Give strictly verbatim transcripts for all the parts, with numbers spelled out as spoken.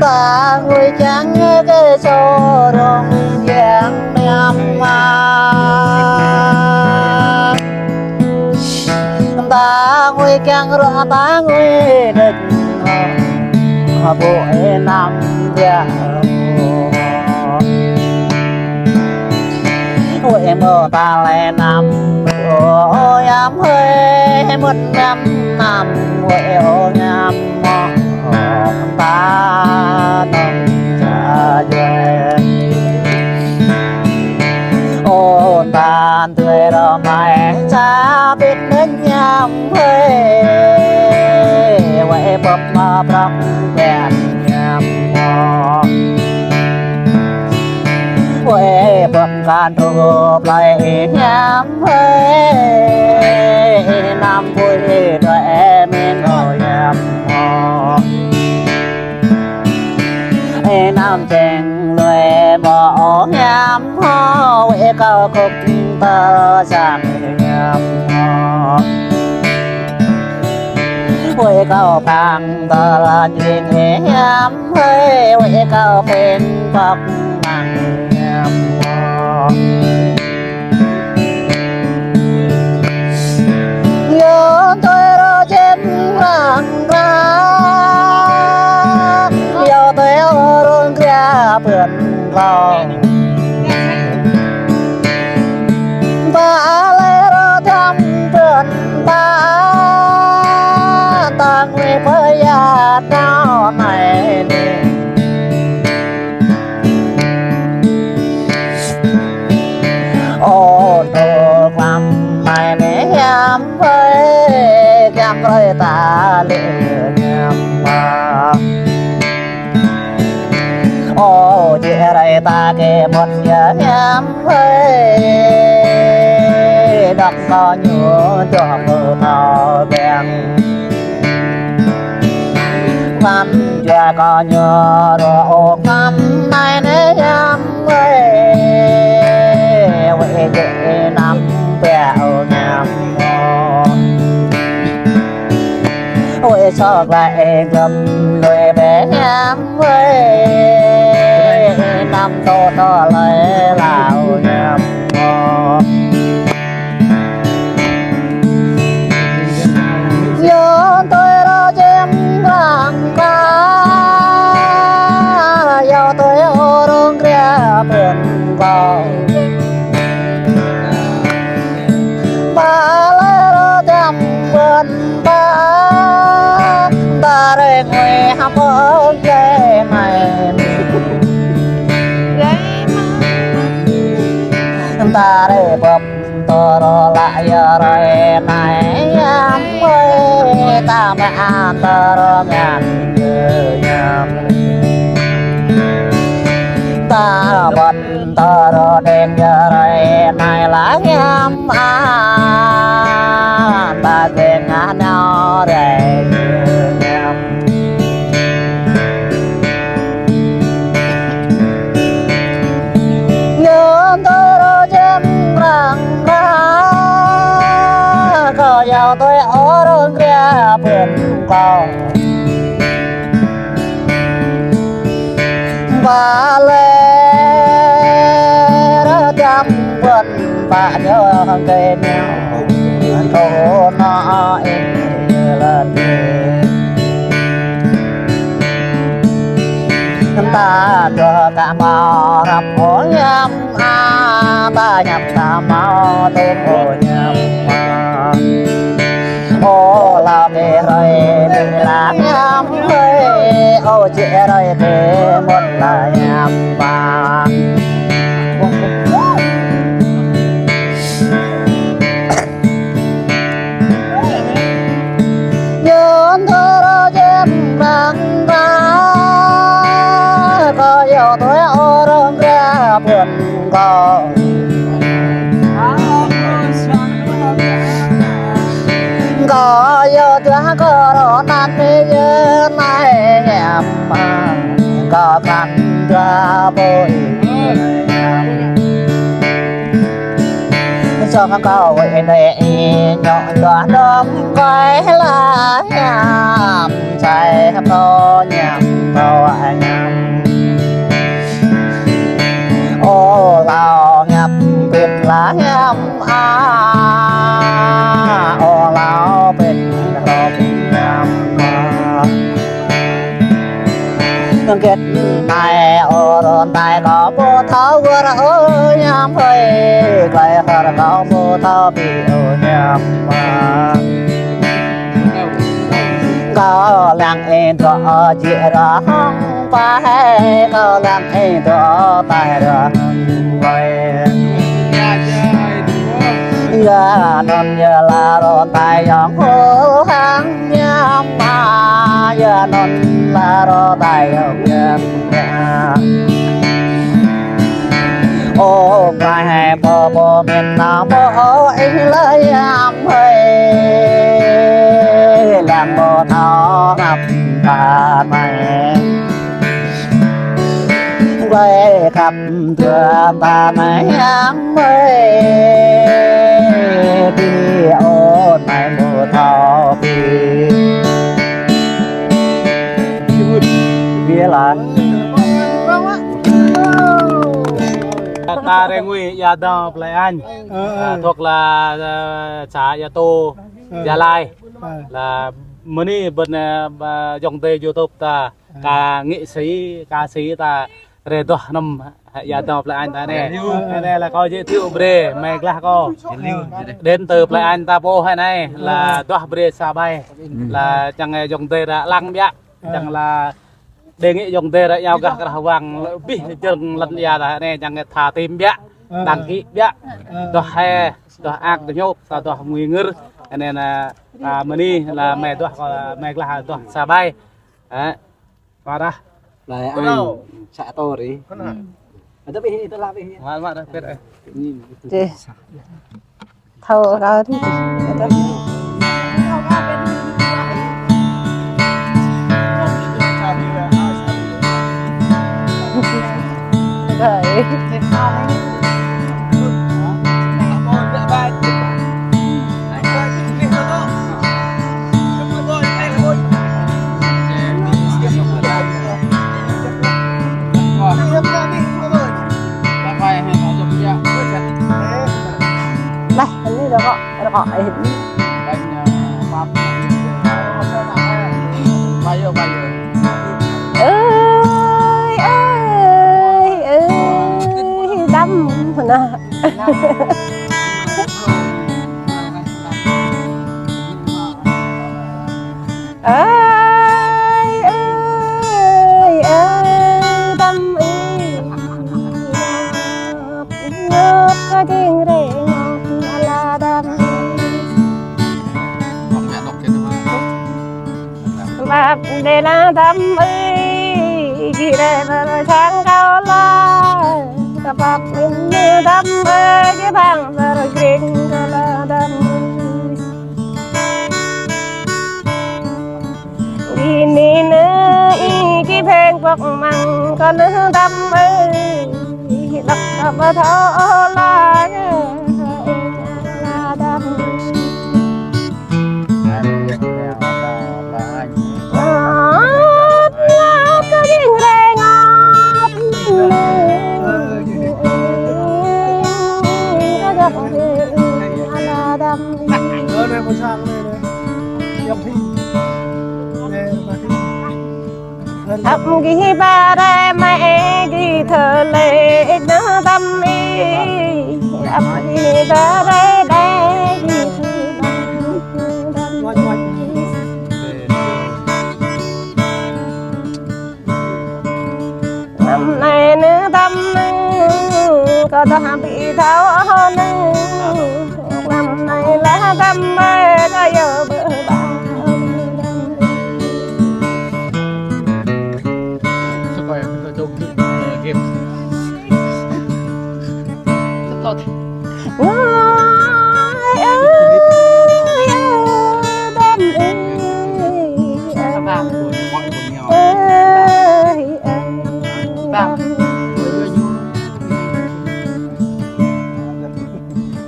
Ta ngui kiăng kơ sô rong kiăng mơyang mă. Ta ngui kiăng rŏ ta ngui đĕč hŏ, hŏ ƀu ê năm biă. Ôi mơ ta lĕ năm, ôi yăm hơi, mơ̆n năm năm, ôi ôi yăm mơ ta nong sa jue. Ôn tan tui rơmai sa bit nơ yăm hơi, ôi bưp mă prăk biă yăm mơ. Ôi bưp kan tru plai yăm hơi, năm pui đuaĭ mĭn ơ yăm mơ. Ê năm čeng lui mơ ơ yăm mơ, ôi kâo kŭk tơ sang yăm mơ. Ôi kâo păng tơ la jing yăm hơi, ôi kâo pên păk măng yăm mơ. Yua tui rơčen răng răng, yua tui rong kria pưn klong. Ba lĕ rơdăm pưn ba, ta ngui pơyă nao nai ni. Ơ, tơ klam mai ne yăm hơi, kiăng rai ta lĕ yăm mơ. Ơ, jĕ rai ta kơ mơ̆n yă yăm hơi, đŏk kơ ñu čŏk kơ thâo beng. Păn jua kơ ñu rơ ôk năm nai ne yăm hơi, ôi jĕ năm biă ơ yăm mơ. Ôi sŏk lăi glăm lui bĕ yăm hơi, năm tơ tơ lơi lao yăm mơ. Yua tui rơčen răng răng, yua tui rong kria pưn klong. Ba lĕ rơdăm pưn ba, ta rai ngui hăm pơ jai mai. Ta rai bưp tơ rơ lă yơ rai nai yăm hơi, ta mă an tơ rơ ngăn yơ yăm. Ta bưp tơ rơ đeng yơ rai nai la yăm an, ta deng an nao rai yơ yăm. Yua tui rơčen răng răng, kơ yua tui rong kria pưn klong. Ba lĕ rơdăm pưn ba ñu kơ ñu. Tơ nă ih lăt ih. Ta tơ kơ mă răm ơ yăm a, ta yăm ta mă tŭ ơ yăm a. Ơ la kơ rai lĕ la yăm hơi, ơ jĕ rai kơ mơ̆n la yăm a. Yua tui rơčen răng răng, kơ yua tui rong kria pưn klong. Kơ yua tui kơ rơnăn yơ nai yăm, kơ kăn dua bơi. Sŏk kơ wai ne i ñu dua đom kai la yăm, sai hăm tơ yăm tơ yăm. Gĕt anai ơ rŏn tai kâo ƀu thâo wơr ơ ñam hơi, glai hơr kâo ƀu thâo pi ơ ñam. Kâo lăng ih dŏ jĕ rŏ hăng pơhai, kâo lăng ih dŏ tai rŏ hăng pơhai. Yua anŭn yơh la rŏn tai yŏng hơ hăng ñam ma, yua anŭn la rŏn tai yŏng ñam ma. Ơ pơhai pơpô min na mơ ơ ih lơi ñam hơi, lăng mơ thâo ngăp ta mai. Glai khăp tơm ta nai hiam mơi, pi ôn nai ƀu thâo pi. Ƀiă lah. Ta rai ngui Ia Dong Plei Anh. Ơ, ơ. À, thuộc là, à, xã Ia Tô, ơ, Gia Lai. Ơ. Là mơni bên, à, à, dòng tê YouTube ta. Ca nghệ sĩ, ca sĩ ta rai duah năm Ia Dong Plei Anh ta anai. Anai là kâo giới thiệu brơi, mai glah kâo. Đến từ Plei Anh ta pô hơi anai là duah brơi sa bai. Là čang, ơ, dòng tê ră lăng biă. Čang là đề nghị dòng tê ră iâu gah krah wang abih jơng lŏn ia ta anai čang tha tim biă. Đăng ký biă. Duah hai, duah ak, duah nhop, ta duah ngui ngir. Anai na, à, mơni là mai duah, mai glah duah sa bai. Hă. Mă dah. Lai Anh, xã Tô ri. Ada bih itu lah bih. Mă, mă dah, pet, ơ. Či. Thâo kâo ri. Dah, ơ. Lah, ini rơkâo, rơkâo, ơ. Ơi, ơi, ơi, đăm, nah. Ơi, ơi, ơi, đăm ơi. Ngop kơ jing rai ngop ala đăm ơi. Bap đe la đăm ơi, gih rai ƀơi sang kâo la. Kơ bap min đăm ơi, gih bang ƀơi kring kâo la đăm ơi. Gih ni nơ ih gih pheng pŏk măng kơ nơ đăm ơi. Lăk kơ ƀă thâo la, la đăm ơi. Ngop, ngop kơ jing rai ngop. Kơ dŏ ơi, la đăm ơi. Ăp gih ba rai mă gih thơ lĕ nơ đăm ih. Ăp gih ba rai đe gih thơ lĕ nơ đăm ih. Năm nay nơ đăm nơ, kơ đah ƀu thâo nơ. Năm nay la đăm ơi, kơ yơ ƀơ ba. Sao coi em cho game. Ơi ơi, đăm ơi. Ơi ơi.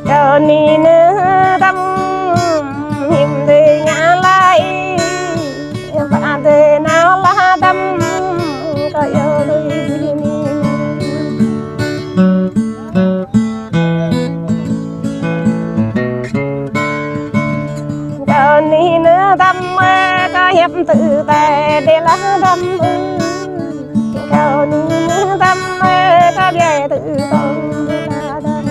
Kơ ni nơ đăm, him đê ngă lai. Ba đe nao la đăm, kơ yơ đuaĭ ni. Kơ ni nơ đăm, kơ hiăp tơ tê đe la đăm. Kâo nư nư tăm ơi, kâo biă tơ tong tơ la tăm.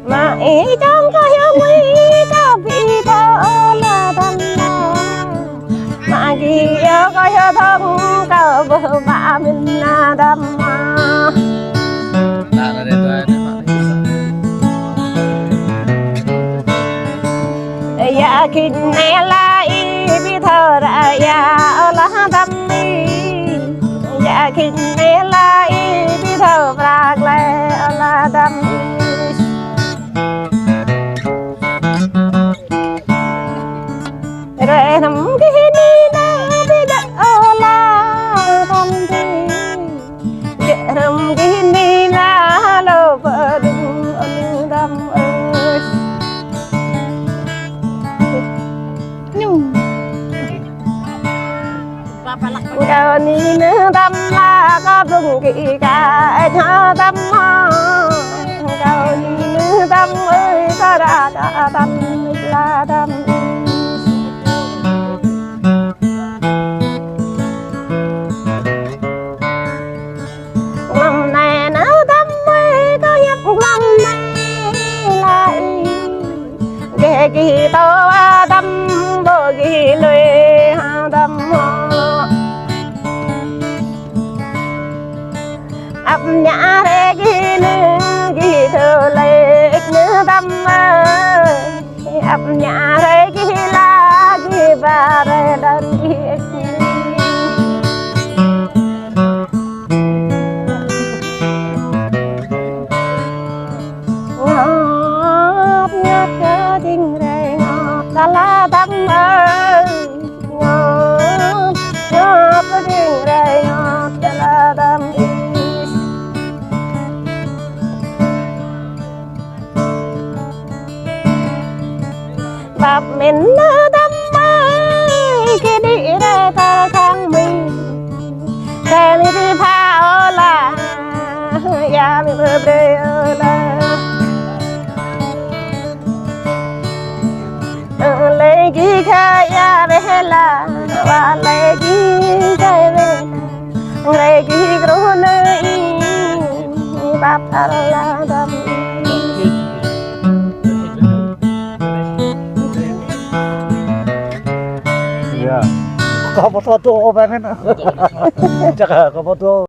Mă ih čong kâo hyu mui, kâo ƀu tơ la tăm la. Mă gih yơh kâo hyu tong, kâo ƀuh ba min la tăm ma. Yă khĭn ne la ih ƀu thâo ră yă ơ la tăm ih. Yă khĭn ne la ih ƀu thâo prăk lĕ ơ la tăm ih. Hrơi hrăm gih ni na ƀu djơ̆ ơ la tăm ih. Djơ̆ hrăm gih ni na lơ pơđŭng ơ la tăm ơi. Ñu. Kâo ni nư tăm la kâo blung gih ka ĕč hă tăm hă. Kâo ni nư tăm ơi kâo ră kâo tăm ih la tăm ih. Glăm anai nơ tăm ơi, kâo hiăp glăm anai la ih. Geh gih tơ wa tăm, ƀô̆ gih lui hă tăm hă. Ăp ñă hrơi gih nư, gih thâo lĕ nư tăm ơi. Ăp ñă hrơi gih la, gih ba hrơi đơr gih. Ngŏp ñŏp kơ ding hrơi ngŏp, la la tăm ơi. Ngŏp ñŏp kơ ding hrơi ngŏp, la la tăm ih. Bap min nơ tăm ơi, kơ đĭ rai ta khăng mi. Kơ mi ƀu pha ơ la, yă mi ƀu brơi ơ la. Ơ lĕ gih kơ yă ƀe la, wa lĕ gih kơ ƀe la. Hrơi gih kru nơ ih, bap ơ la tăm ih. Yă. Kâo pơtô tơ ƀing anŭn. Čak kâo pơtô.